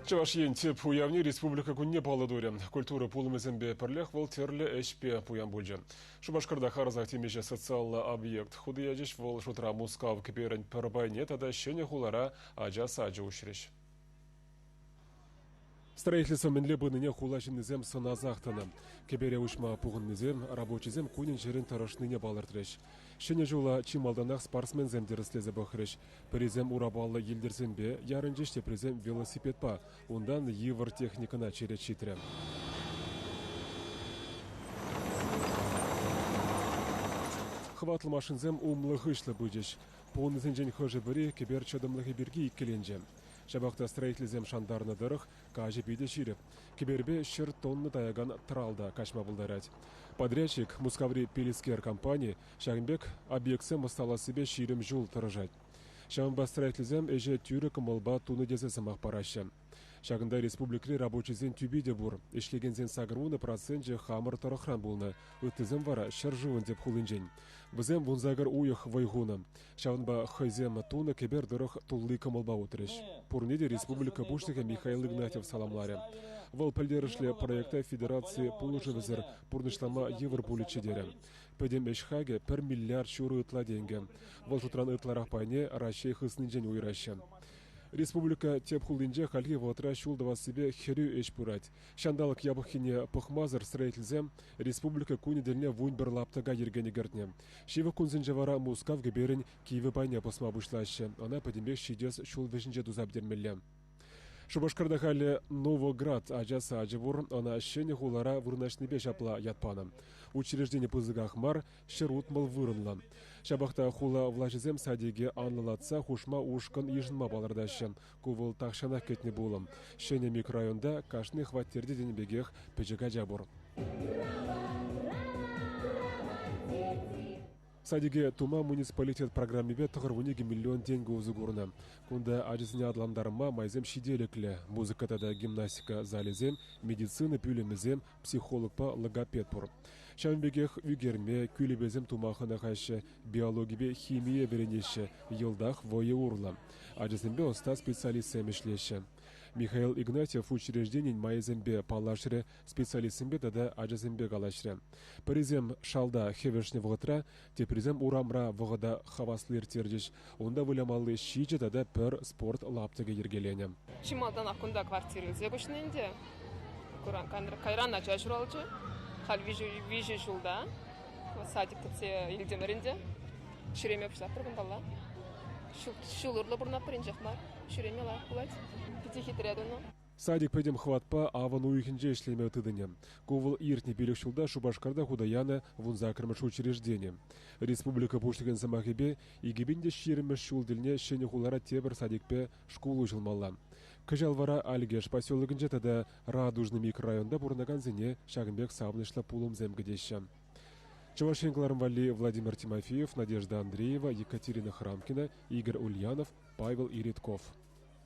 Чӑваш Ен тӗп уявне Республика кунне паллӑ турӗ. Культура пулӑмӗсемпе пӗрлех вӑл тӗрлӗ ӗҫпе пуян пулчӗ. Шупашкарта харӑсах темиҫе социаллӑ объект хута ячӗҫ. Вӑл шутра Мускав кӗперӗн пӗр пайне тата Ҫӗнӗ хулара ача сачӗ уҫрӗҫ. Строительство мӗнле пынине хула ҫыннисем сӑнасах тӑнӑ. Кӗпере уҫма пухӑннисем рабочисем кунӗн-ҫӗрӗн тӑрӑшнине палӑртрӗҫ. Ҫӗнӗ ҫула чи малтанах спортсменсем тӗрӗслесе пӑхрӗҫ. Пӗрисем урапаллӑ йӗлтӗрсемпе ярӑнчӗҫ, теприсем велосипедпа. Унтан йывӑр техникӑна черет ҫитрӗ. Хӑватлӑ машинсем умлӑ-хыҫлӑ пычӗҫ. Пухӑннисенчен хӑшӗ-пӗри кӗпер чӑтӑмлӑхӗ пирки иккӗленчӗ. Ҫапах та строительсем шантарнӑ тӑрӑх, каҫӑ питӗ ҫирӗп. Кӗперпе 100 тонна таякан трал та каҫма пултарать. Подрядчик, Мускаври Пелискер компани, ҫакӑн пек объектсем ӑсталассипе 20 ҫул тӑрӑшать. Ҫавӑнпа строительсем ӗҫе тӳрӗ кӑмӑлпа тунӑ тесе сӑмах параҫҫӗ. Ҫакӑнта республикӑри рабочисен тӳпи те пур. Ӗҫлекенсен 80 проценчӗ хамӑр тӑрӑхран пулнӑ, ыттисем вара ҫӗршывӑн тӗп хулинчен. Вӗсем 18 уйӑх вӑй хунӑ. Ҫавӑнпа хӑйсем тунӑ кӗпер тӑрӑх тулли кӑмӑлпа утрӗҫ. Пурне те республика Пуҫлӑхӗ Михаил Игнатьев саламларӗ. Вӑл пӗлтерӗшлӗ проекта федераци пулӑшӑвӗсӗр пурнӑҫлама йывӑр пулӗччӗ терӗ. Пӗтӗм ӗҫ хакӗ пӗр миллиард ҫурӑ ытла тенкӗ. Вӑл шутран ытларах пайне Раҫҫей хыснинчен уйӑраҫҫӗ. Республика тӗп хулинче хальхи вӑхӑтра ҫул тӑвассипе хӗрӳ ӗҫ пырать. Ҫанталӑк япӑххине пӑхмасӑр строительсем Республика кунӗ тӗлне 11 лаптӑка йӗркене кӗртнӗ. Ҫывӑх кунсенче вара Мускав кӗперӗн кивӗ пайне пӑсма пуҫлаҫҫӗ. Ӑна пӗтӗмпех ҫитес ҫул вӗҫӗнче туса пӗтермелле. Шупашкарта халӗ Новоград ача сачӗ пур. Ӑна ҫӗнӗ хулара вырнаҫнипе ҫапла ят панӑ. Учреждени пысӑках мар, 160 вырӑнлӑ. Ҫапах та хула влаҫӗсем садике анлӑлатса хушма ушкӑн йышӑнма палӑртаҫҫӗ. Ку вӑл тахҫанах кӗтнӗ пулӑм. Ҫӗнӗ микрорайонта кашни хваттерте тенӗ пекех пӗчӗк ача пур. Садике тума муниципалитет программипе 92 миллион тенкӗ усӑ курнӑ. Кунта ачасене аталантарма майсем ҫителӗклӗ. Музыка тата гимнастика залӗсем, медицина пӳлӗмӗсем, психологпа логопед пур. Ҫавӑн пекех ӳкерме, кӳлепесем тума хӑнӑхаҫҫӗ, биологипе химие вӗренеҫҫӗ, йӑлтах вӑйӑ урлӑ. Ачасемпе ӑста специалистсем ӗҫлеҫҫӗ. Михаил Игнатьев учрежденин майӗсемпе паллашрӗ, специалистсемпе тата ачасемпе калаҫрӗ. Пӗрисем шалта хӗвӗшнӗ вӑхӑтра, теприсем урамра вӑхӑта хаваслӑ ирттерчӗҫ. Унта вылямалли ҫичӗ тата пӗр спорт лаптӑкӗ йӗркеленӗ. Чи малтанах кунта квартира илсе куҫнӑ ӗнтӗ. Кайран ача ҫуралчӗ. Халь виҫӗ ҫулта садик кӗтсе илтӗмӗр ӗнтӗ. Ҫӳреме пуҫлатпӑр кунталла. Ҫул урлӑ пурӑнатпӑр инҫех мар. Ҫӳреме лайӑх пулать. Питӗ хитре тунӑ. Садик пӗтӗм хӑватпа авӑн уйӑхӗнче ӗҫлеме тытӑнӗ. Ку вӑл иртнӗ пилӗк ҫулта Шупашкарта хута янӑ вунсаккӑрмӗш учреждени. Республика Пуҫлӑхӗн сӑмахӗпе, 2020-мӗш ҫул тӗлне Ҫӗнӗ хулара тепӗр садикпе шкул уҫӑлмалла. Кӑҫал вара Алькеш поселокӗнче тата Радужный микрорайонта пурӑнакансене ҫакӑн пек савӑнӑҫлӑ пулӑмсем кӗтеҫҫӗ. Чӑваш Ен кӑларӑм валли Владимир Тимофеев, Надежда Андреева, Екатерина Храмкина, Игорь Ульянов, Павел Иритков.